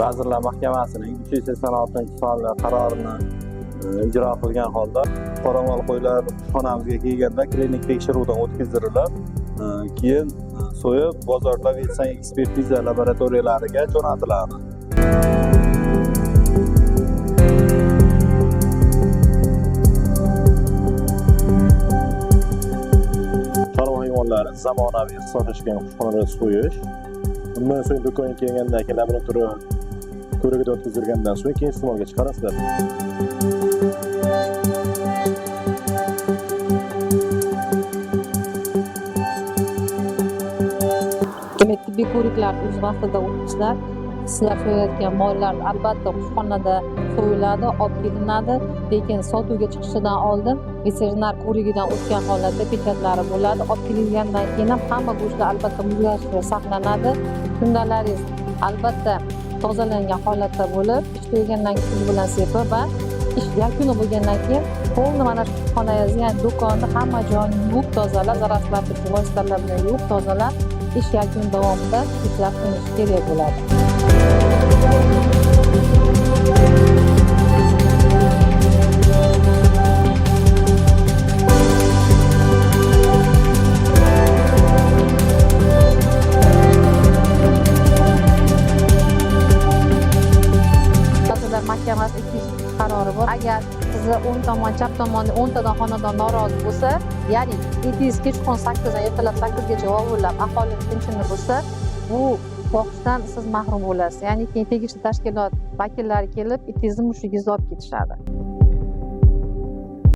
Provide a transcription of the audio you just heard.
Vazirlar Mahkamasining 386-sonli qarorini ijro qilgan holda qoramol qo'ylar qushxonamizga kelganda klinik tekshiruvdan o'tkazdirilib, keyin so'yib bozorda vetsan ekspertiza laboratoriyalariga jo'natiladi. Chorva hayvonlari zamonaviy ixtisoslashgan qushxonalarda so'yish, undan so'ng do'konga kelgandan keyin laboratoriya ko'rigidan o'tkazilgandan so'ng keyin iste'molga chiqarasizlar. Demak, tibbiy ko'riklar o'z vaqtida o'tkaziladi. Sizlar so'yayotgan mollar albatta qushxonada so'yiladi, olib kelinadi, lekin sotuvga chiqishidan oldin veterinar ko'rigidan o'tgan holatda pechatlari bo'ladi. Olib kelingandan keyin ham hamma go'shtlar albatta muzlatgichda saqlanadi. Kundalaringiz albatta tozalangan holatda bo'lib, ish tugagandan keyin tuz bilan sepib va ish yakuni bo'lgandan keyin polni mana shu xonangizni, ya'ni do'konni hamma joyini yuvib tozalab, zararsizlantiruvchi vositalar bilan yuvib tozalab, ish yakuni davomida ishlab qilinishi kerak bo'ladi. Vazirlar Mahkamasi 202 qarori bor. Agar sizni o'ng tomon, chap tomonda 10 tadan xonadon norozi bo'lsa, ya'ni itingiz kechqurun 8 dan ertalab 8 gacha vovullab aholini tinchini buzsa, bu boqishdan siz mahrum bo'lasiz. Ya'ni keyin tegishli tashkilot vakillari kelib, itingizni, mushugingizni olib ketishadi.